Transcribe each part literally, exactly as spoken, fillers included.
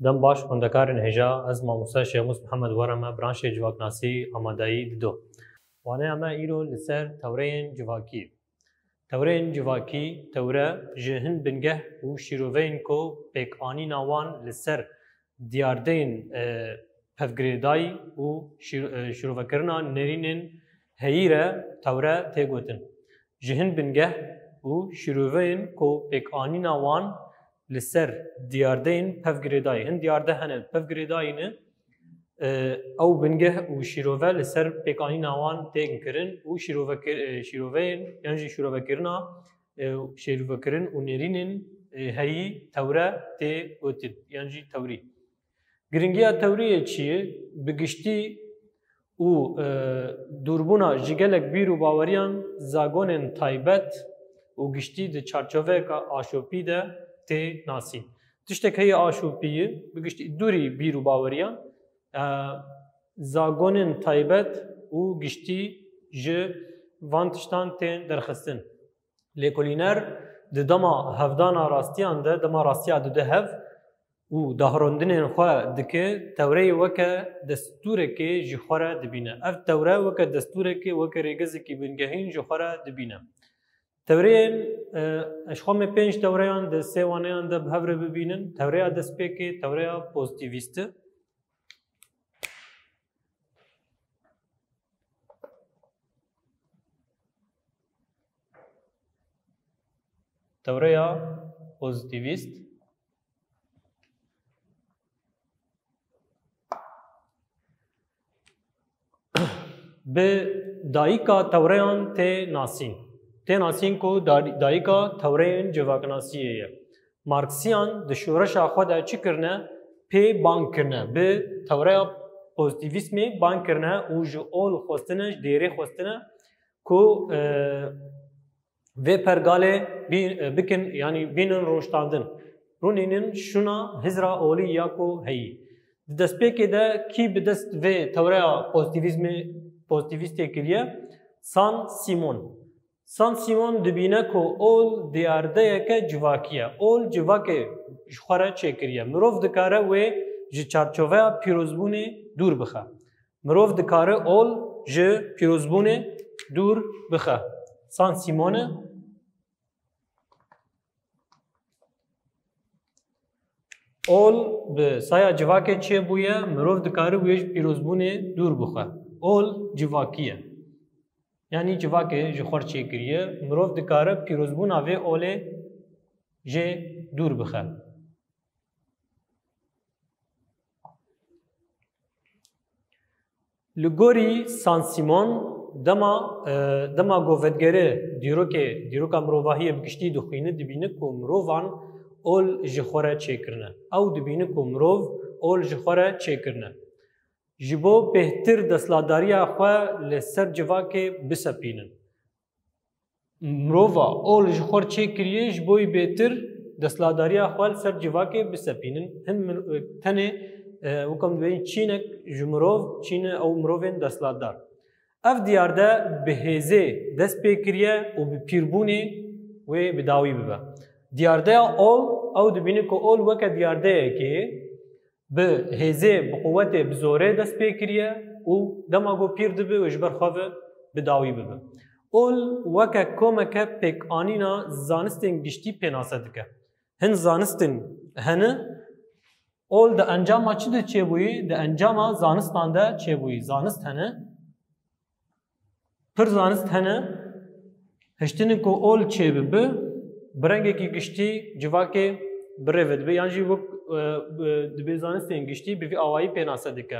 Dem baş xwendekarên hêja, ez mamoste Şêxmûs Mihemed were me branşê civaknasî amadeyî dido. Waneya me îro li ser tewreyên civakî. Tewreyên civakî, tewre ji hin bingeh û şîroveyên ku pêkanîna wan li ser diyardeyên, e, pevgirêdayî û şîr-, e, şîrovekirina nêrînên heyî re tewre tê gotin. Ji hin bingeh û şîroveyên ku pêkanîna wan li ser diyardeyên pevgirêdayî, hin diyarde hene pevgirêdayî ne, e, ew bingeh û şîrove li ser pêkanîna wan tên kirin û şîrovekir-, e, şîroveyên yan jî şîrovekirina, e, şîrovekirin û nêrînên, e, heyî tewre tê gotin yan jî tewrî. Giringiya tewriyê çi ye? Bi giştî û, e, dûrbûna ji gelek bîr û baweriyan zagonên taybet û giştî di çarçoveyeka aşopî de tê nasîn. Tiştek heye aşopî ye, bi giştî dûrî bîr û baweriyan, e, zagonên taybet û giştî ji van tiştan tên derxistin. Lêkolîner di dema hevdana rastiyan de, dema rastiya dide hev û dahrondinên xwe dike, tewreyê weke destûrekê ji xwe re dibîne. Ev tewre weke destûrekê, weke rêgezekî bingehîn ji xwe re dibîne. Tewreyên, e, ji xwe me pênc tewreyan di sê waneyan de bi hev re bibînin. Tewreya destpêkê, tewreya pozîtîvîst e. Tewreya pozîtîvîst bi dayika tewreyan tê nasîn. Tê nasîn ku da-, dayika tewreyên civaknasiyê ye. Marksiyan di şoreşa xwe de çi kirine? Pê bang kirine. Bi tewreya pozîtîvîzmê bang kirine û ji ol xwestine, ji dêrê xwestine ku, e, vê pergalê bî-, e, bikin, yanî bînin rûniştandin. Rûnînin şûna hizra olî ya ku heyî. Di destpêkê de kî bi dest vê tewreya pozîtîvîzmê, pozîtîvîstê kiriye? Saint-Simon. Saint-Simon dibîne ku ol diyardeyeke civakî ye. Ol civakê ji xwe re çêkiriye. Mirov dikare wê ji çarçoveya pîrozbûnê dûr bixe. Mirov dikare ol ji pîrozbûnê dûr bixe. Saint-Simon e. Ol bi saya civakê çêbûye, mirov dikare wê ji pîrozbûnê dûr bixe. Ol civakî ye. Yanî civakê ji xwe re çêkiriye, mirov dikare pîrozbûna vê olê jê dûr bixe. Li gorî Saint-Simon, dema, e, dema ku vedigere dîrokê, dîroka mirovahiyê bi giştî dixwîne, dibîne ku mirovan ol ji xwe re çêkirine. Ew dibîne ku mirov ol ji xwe re çêkirine. Ji bo bêhtir desthilatdariya xwe li ser civakê bisepînin. Mirova ol ji xwe re çêkiriye, ji bo wî bêhtir desthilatdariya xwe li ser civakê bisepînin. Hin mir-, tenê, e, wekam dibêjin çînek ji mirov, çîne ew mirovên desthilatdar. Ev diyarde bi hêzê dest pê kiriye û bi pîrbûnê wê bi dawî bibe. Diyardeya ol, ew dibîne ku ol weke diyardeyekê bi hêzê, bi quwetê, bi zorê dest pê kiriye û dema ku pîr dibe wê ji ber xwe ve bi dawî bibe. Ol weke komeke pêkanîna zanistên giştî pênase dike. Hin zanistên hene, ol di encama çi de çêbûyî? Di encama zanistan de çêbûyî. Zanist hene, Pir zanist hene, hiştinê ku ol çêbibe, bi rengekî giştî civakê bi rê ve dibe, yan jî wek, e, e, dibê zanistên giştî bi vî awayî pênase dike.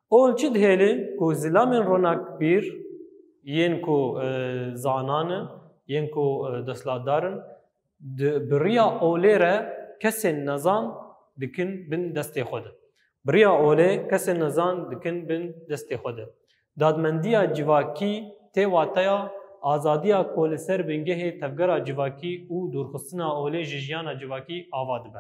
Ol çi dihêle ku zilamên ronakbîr, yên ku, e, zanan in, yên ku, e, desthilatdar in, di, bi riya olê re kesên nezan dikin bin destê xwe de. Bi riya olê kesên nezan dikin bin destê xwe de. Dadmendiya civakî tê wateya azadiya ku li ser bingehê tevgera civakî û dûrxistina olê ji jiyana civakî ava dibe.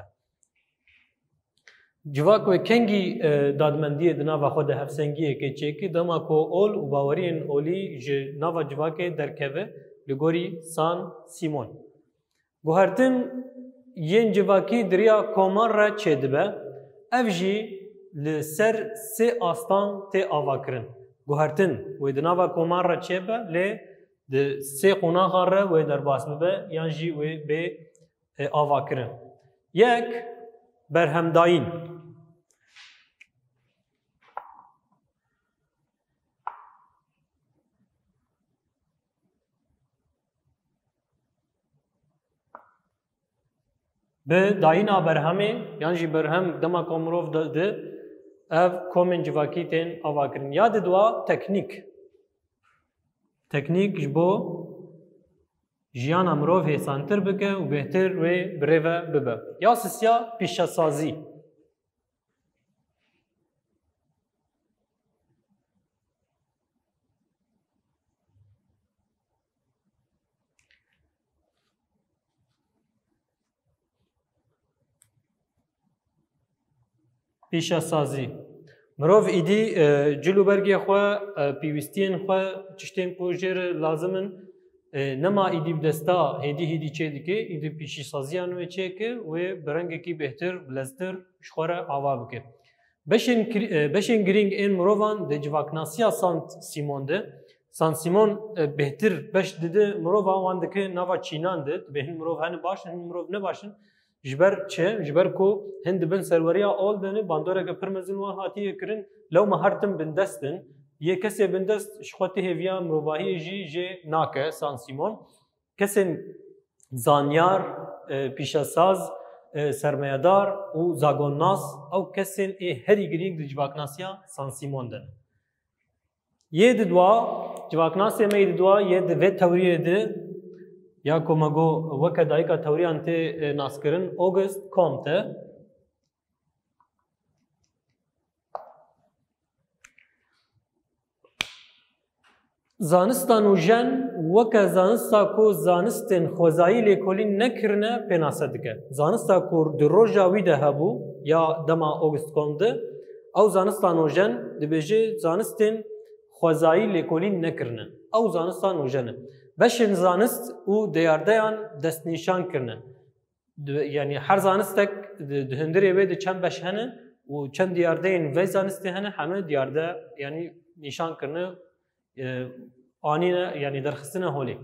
Civak wê kengî, e, dadmendiyê di nava xwe de hevsengiyekê çêkî, dema ku ol û baweriyên olî ji nava civakê derkeve, li gorî Saint-Simon. Guhertin yên civakî di riya koman re çêdibe. Ev jî li ser sê astan tê avakirin. Guhertin wê di nava koman re çêbe, lê di sê qonaxan re wê derbas bibe, yan jî wê bê, e, avakirin. Yek, berhemdayîn. Bi dayîna berhemê, yan jî berhem dema ku mirov di, di, ev komên civakî tên avakirin. Ya di dua teknîk. Teknîk ji bo jiyana mirov hêsantir bike û bêhtir wê bi rê ve bibe. Ya sisiya pîşesazî. Pîşesazî. Mirov îdî, e, cil û bergê xwe, e, pîwîstiyên xwe, tiştên ku jê re lazim in, e, nema îdî bi desta hêdî hêdî çê dike, îdî pîşesaziya nû çêke, wê bi rengekî bêhtir, bileztir ji xwe re ava bike. Beşên kir-, e, beşên girîng ên mirovan di civaknasiya Sant Simon de. Sant Simon, e, bêhtir beş dide mirova, wan dike nava çînan de. Dibê hin mirov hene baş in, hin mirov ne baş in. Ji ber çi? Ji ber ku hin dibin serweriya ol de ne, bandoreke pir mezin wan hatiye kirin, lewma her tim bindest in. Yê kesê bindest ji xwe ti hêviya mirovahiyê jî jê nake, Sant Simon. Kesên zanyar, e, pîşesaz, e, sermayedar û zagonnas, ew kesên ê herî girîng di civaknasiya Sant Simon de ne. Yê di dua, civaknasê me yê di dua yê di vê tewriyê de, ya ku me got weke dayika tewriyan tê, e, naskirin, Auguste Comte e. Zanista nûjen weke zanista ku zanistên xwezayî lêkolîn nekirine pênase dike. Zanista ku di roja wî de hebû, ya dema Auguste Comte de, ew zanista nûjen dibêje zanistên xwezayî lêkolîn nekirine. Ew zanista nûjen e. Beşên zanist û diyardeyan destnîşan kirine. Di, yanî her zanistek di, di hundirê wê de çend beş hene û çend diyardeyên vê zanistê hene, heme diyarde, yanî nîşan kirine, e, anîne, yanî derxistine holê.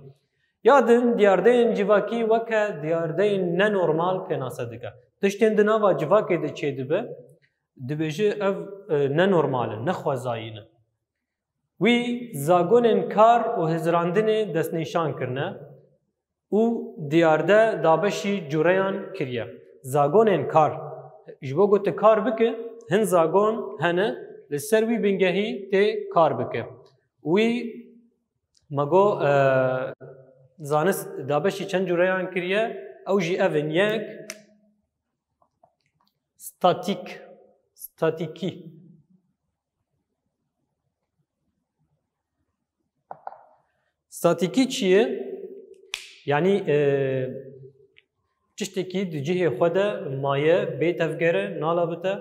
Ya din diyardeyên civakî weke diyardeyên nenormal pênase dike. Tiştên di nava civakê de çêdibe, dibêje ev, e, nenormal in, nexwezayî ne. Wî zagonên kar û hizrandinê destnîşan kirine û diyarde dabeşî cûreyan kiriye. Zagonên kar. Ji bo ku tu kar bike, hin zagon hene li ser wî bingehî tê kar bike. Wî me got, e, zanist dabeşî çend cûreyan kiriye, ew jî ev in: yek, statîk, statîkî. Statîkî çi ye? Yanî, e, tiştekî di cihê xwe de maye, bê tevger e, nalabite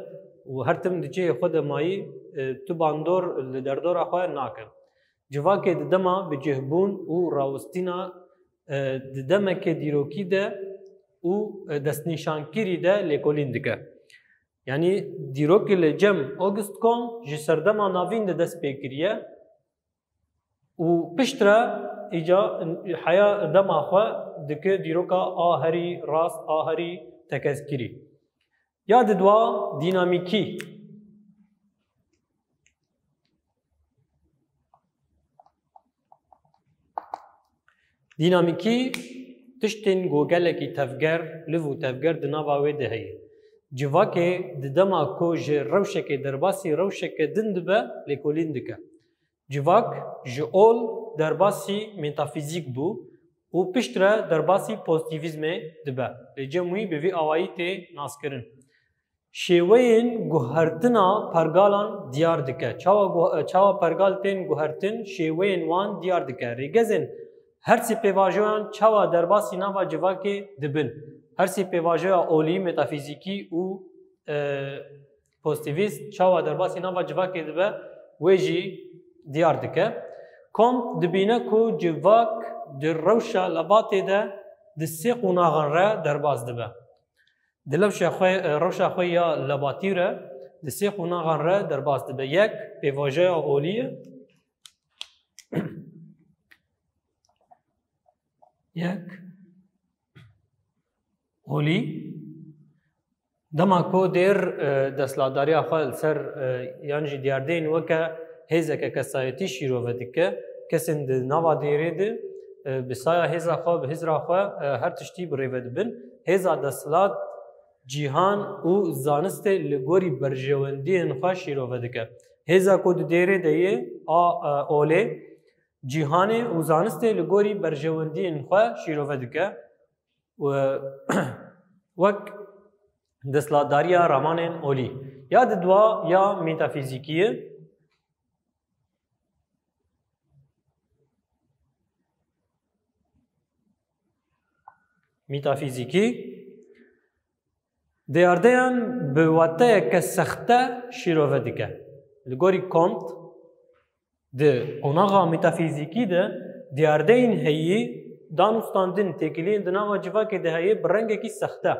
û her tim di cihê xwe de mayî, e, tu bandor li derdora xwe nake. Civakê di dema bicihbûn û rawestina, e, di demeke dîrokî de û, e, destnîşankirî de lêkolîn dike. Yanî dîrokê li cem Auguste Comte ji serdema navîn de dest pê kiriye û piştre îca heya dema xwe dike dîroka a herî rast, a herî tekezkirî. Ya di dua dînamîkî. Dînamîkî tiştên ku gelekî tevger, liv û tevger di nava wê de heye. Civakê di dema ku ji rewşekê derbasî rewşeke din dibe, lêkolîn dike. Civak ji ol derbasî metafîzîk bû û piştre derbasî pozîtîvîzmê dibe. Lê cem wî bi vî awayî tê naskirin. Şêweyên guhertina pergalan diyar dike. Çawa gu-, çawa pergal tên guhertin, şêweyên wan diyar dike. Rêgezên her sê pêvajoyan çawa derbasî nava civakê dibin. Her sê pêvajoya olî, metafîzîkî û, e, pozîtîvîst çawa derbasî nava civakê dibe, wê jî diyar dike. Comte dibîne ku civak di rewşa lebatê de di sê qonaxan re derbas dibe. Di lewşa xwe, e, rewşa xwe ya lebatî re di sê qonaxan re derbas dibe. Yek, pêvajoya olî ye. Yek, olî. Dema ku dêr, e, desthilatdariya xwe li ser, e, yan jî diyardeyên weke hêzeke kesayetî şîrove dike, kesên di nava dêrê de, e, bi saya hêza xwe, bi hizra xwe, e, her tiştî bi rê ve dibin. Hêza desthilat, cîhan û zanistê li gorî berjewendiyên xwe şîrove dike. Hêza ku di dêrê de yê, a, e, olê, cîhanê û zanistê li gorî berjewendiyên xwe şîrove dike. Û wek desthilatdariya ramanên olî. Ya di dua ya metafîzîkî ye. Metafîzîkî diyardeyan bi wateyeke sexte şîrove dike. Li gorî Comte, di qonaxa metafîzîkî de diyardeyên heyî, danûstandin, têkiliyên di nava civakê de heye bi rengekî sexte.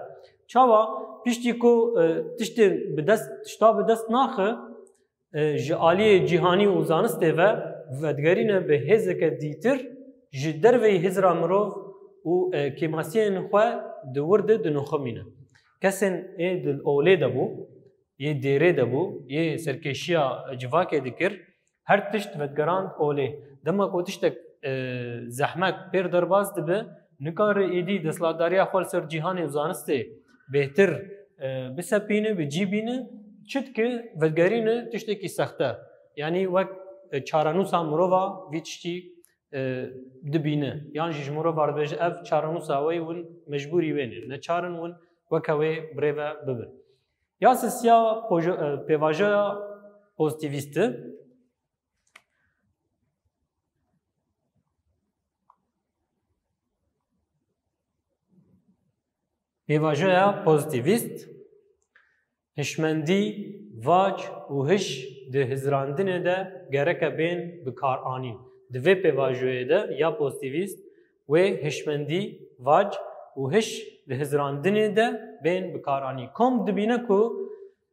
Çawa? Piştî ku, e, tiştên bi dest, tişta bi dest naxe, e, ji aliyê cîhanî û zanistê ve vedigerîne bi hêzeke dîtir ji derveyî hizra mirov û, e, kêmasiyên xwe di wir de dinixumîne. Kesên ê di olê de bû, yê dêrê de bû, yê serkêşiya civakê dikir, her tişt vedigerand olê. Dema ku tiştek, e, zehmet pêr derbas dibe, nikare êdî desthilatdariya xwe li ser cîhanê û zanistê bêhtir, e, bisepîne, bi cî bîne, çi dike, vedigerîne tiştekî sexte. Yanî wek, e, çarenûsa mirova vî tiştî, e, dibîne. Yan jî ji mirova re dibêje, ev çarenûsa we ye, hûn mecbûrî wê ne. Neçar in, hûn weke wê bi rê ve bibin. Ya sisiya pojo-, e, pêvajoya pozîtîvîst e. Pêvajoya pozîtîvîst, hişmendî, vac û hiş di hizrandinê de gereke bên bikaranîn. Di vê pêvajoyê de ya pozîtîvîst wê hişmendî, vac û hiş di hizrandinê de bên bikaranîn. Kom dibîne ku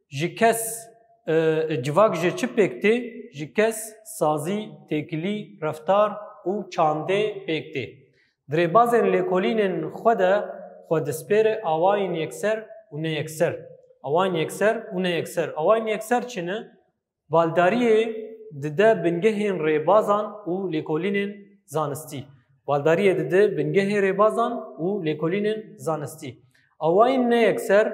ji kes, e, civak ji çi pêk tê? Ji kes, sazî, têkilî, reftar û çandê pêk tê. Di rêbazên lêkolînên xwe de xwe dispêre awayên yekser û neyekser. Awayên yekser û neyekser. Awayên yekser çi ne? Baldariyê dide bingehên rêbazan û lêkolînên zanistî. Baldariyê dide bingehên rêbazan û lêkolînên zanistî. Awayên neyekser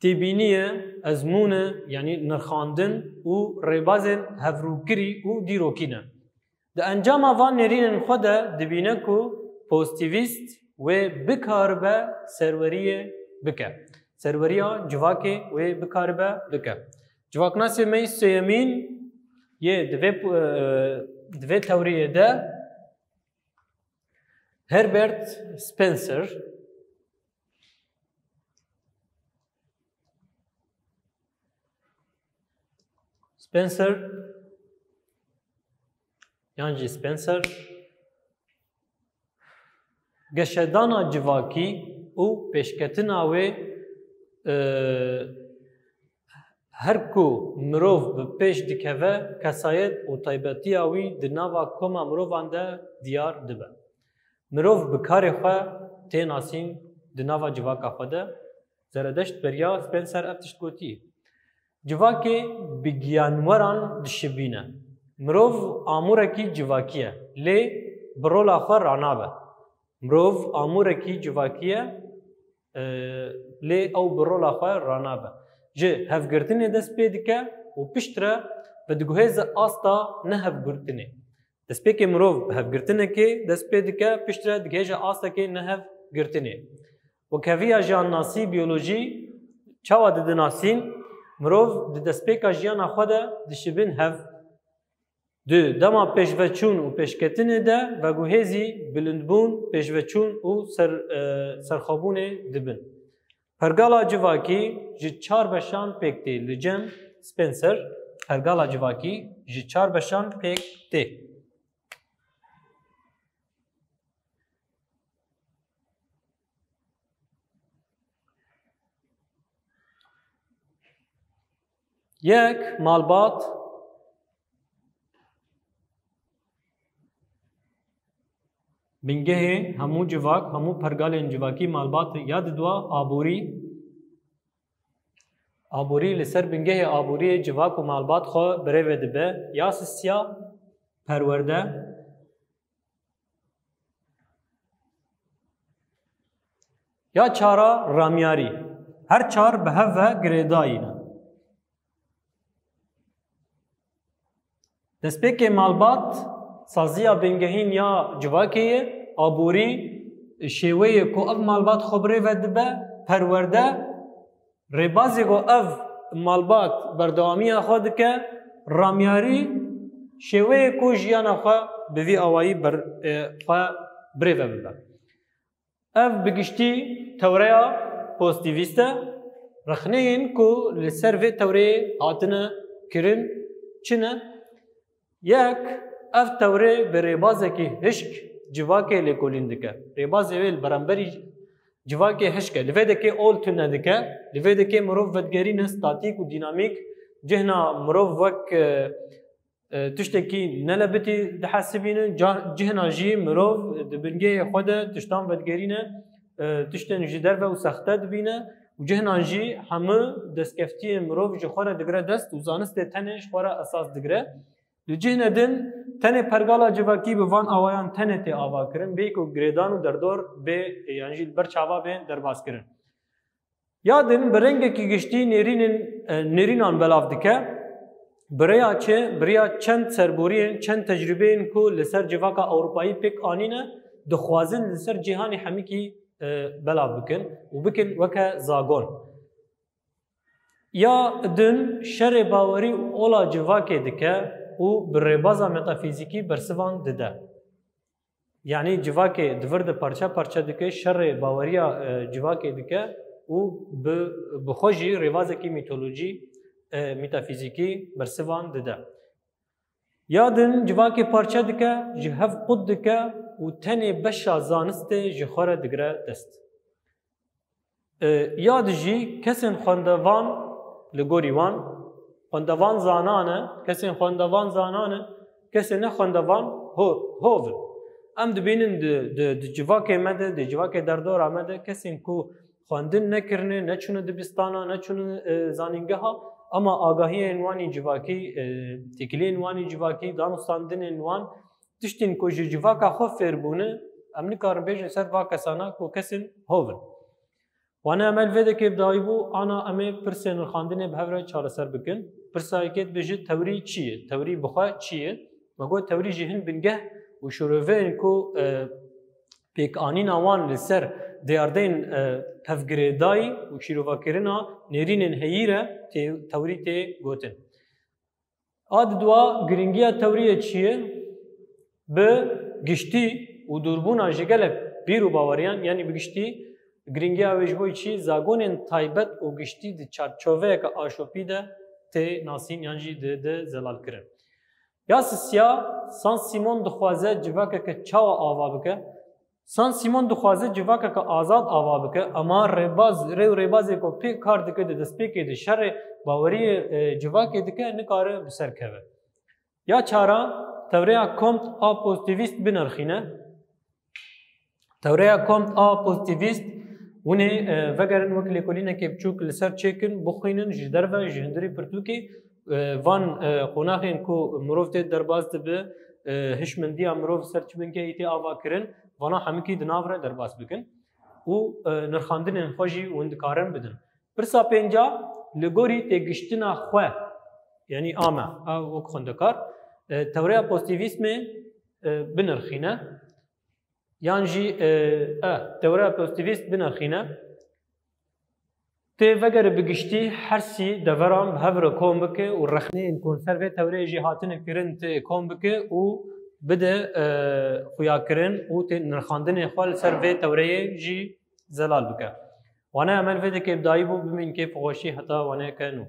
têbînî ye, ezmûn e, yanî nirxandin û rêbazên hevrûkirî û dîrokî ne. Di encama van nêrînên xwe de dibîne ku pozîtîvîst wê bikaribe serweriyê bike. Serweriya civakê wê bikaribe bike. Civaknasê me yî sêyemîn yê di vê, e, di vê tewriyê de Herbert Spencer, Spencer, yan jî Spencer, geşedana civakî û pêşketina wê, e, her ku mirov bi pêş dikeve, kesayet û taybetiya wî di nava koma mirovan de diyar dibe. Mirov bi karê xwe tê nasîn di nava civaka xwe de. Zeredeşt beriya Spencer ev tişt gotiye. Civakê bi giyanweran dişibîne. Mirov amûrekî civakî ye, lê bi rola xwe ranabe. Mirov amûrekî civakî ye, e, lê ew bi rola xwe ranabe. Ji hevgirtinê dest pê dike û piştre vediguhêze asta nehevgirtinê. Destpêkê mirov bi hevgirtinekê dest pê dike, piştre digihêje astekê nehevgirtinê. Wekheviya jiyannasî, biyolojî çawa didin nasîn? Mirov di destpêka jiyana xwe de dişibin hev. Di dema pêşveçûn û pêşketinê de veguhêzî, bilindbûn, pêşveçûn û ser, e, serxwebûnê dibin. Pergala civakî ji çar beşan pêk tê. Li cem Spencer, pergala civakî ji çar beşan pêk tê. Yek, malbat. Bingehê hemû civak, hemû pergalên civakî malbat e. Ya didwa aborî. Aborî li ser bingehê aboriyê civak û malbat xwe birêve dibe. Ya sisiya, perwerde. Ya çara, ramyarî. Her çar bi hev ve girêdayî ne. Destpêkê malbat saziya bingehîn ya civakê ye, aborî şêweyê ku ev malbat xwe birêve dibe, perwerde, rêbazê ku ev malbat berdewamiya xwe dike, ramyarî şêweyê ku jiyana xwe bi vî awayî ber-, e, xwe birêve bibe. Ev bi giştî tewreya pozîtîvîst e. Rexneyên ku li ser vê tewreyê hatine kirin çi ne? Yek, ev tewre bi rêbazekî hişk civakê lêkolîn dike. Rêbazê wê li beramberî civakê hişk e. Li vê dekê ol tune dike. Li vê dekê mirov vedigerîne statîk û dînamîk. Cihna mirov wek, e, e, tiştekî nelebitî dihesibîne, ca-, cihna jî mirov di bingehê xwe de tiştan vedigerîne, e, tiştên ji derve û sexte dibîne û cihna jî hemû destkeftiyên mirov ji xwe re digire dest û zanistê tenê ji xwe re esas digire. Li cihne din tenê pergala civakî bi van awayan tenê tê avakirin, bê ku girêdan û derdor bê, yan jî li ber çava bê derbas kirin. Ya din bi rengekî giştî nêrînên, e, nêrînan belav dike. Bi rêya çi? Bi rêya çend serboriyên, çend tecrûbeyên ku li ser civaka Ewropayî pêk anîne, dixwazin li ser cîhanê hemikî, e, belav bikin û bikin weke zagon. Ya din şerê bawerî û ola civakê dike û bi rêbaza metafîzîkî bersivan dide. Yanî civakê di vir de parçe parçe dike, şerê baweriya, e, civakê dike û bi, bi xwe jî rêvazekî mîtolojî, e, metafîzîkî bersivan dide. Ya din civakê parçe dike, ji hev qut dike û tenê beşa zanistê ji xwe re digire dest. E, ya di jî kesên xwendevan li gorî wan, xwendevan zanan e, kesên xwendevan zanan e, kesên nexwendevan ho-, hov in. Em dibînin di, di, di civakê me de, di civakê derdora me de kesên ku xwendin nekirine, neçûne dibistana, neçûne, e, zanîngeha, ama agahiyên wan ên civakî, e, têkiliyên wan ên civakî, danûstandinên wan, tiştên ku ji civaka xwe fêr bûne, em nikarin bêjin ser va kesana ku kesên hov in. Wana me li vê dekê bi dawî bû, ana em ê pirsên nirxandinê bi hev re çareser bikin. Pirsa yekê dibêje tewrî çi ye? Tewrî bi xwe çi ye? Me got tewrî jî hin bingeh û şiroveyên ku, e, pêkanîna wan li ser diyardeyên, e, tevgirêdayî û şîrovakirina nêrînên heyî re tê-, tewrî tê gotin. A di dua, girîngiya tewriyê çi ye? Bi giştî û dûrbûna ji gelek bîr û baweriyan, yanî bi giştî, girîngiya wê ji bo çi? Zagonên taybet û giştî di çarçoveyeke aşopî de tê nasîn yan jî di, di zelal kirin. Ya sisiya, Saint-Simon dixwaze civakeke çawa ava bike? Saint-Simon dixwaze civakeke azad ava bike, ama rêbaz, rê û rêbazê ku pê kar dike di destpêkê de şerê baweriyê, e, civakê dike, nikare bi ser keve. Ya çara, tewreya Comte a pozîtîvîst binirxîne. Tewreya Comte a pozîtîvîst, hûn ê, e, vegerin wek lêkolînekê biçûk li ser çêkin, bixwînin, ji derve, ji hundirî pirtûkê, e, van, e, qonaxên ku mirov tê derbas dibe, e, hişmendiya mirov ser çi bingehî tê ava kirin, vana hemikî di nav re derbas bikin û, e, nirxandinên xwe jî hûn dikarin bidin. Pirsa pênca, li gorî têgiştina xwe, yanî a me, a wek xwendekar, e, tewreya pozîtîvîzmê, e, binirxîne. Yan jî, e, e, tewreya pozîtîvîst binirxîne. Tê vegere bi giştî her sî deveran bi hev re kom bike û rexneyên ku li ser vê tewreyê jî hatine kirin tê kom bike û bide, e, xuyakirin û tê nirxandinê xwe li ser vê tewreyê jî zelal bike. Wane em li vê dekê bi dayî bû, bimîn kêf û xweşî heta waneyeke nû.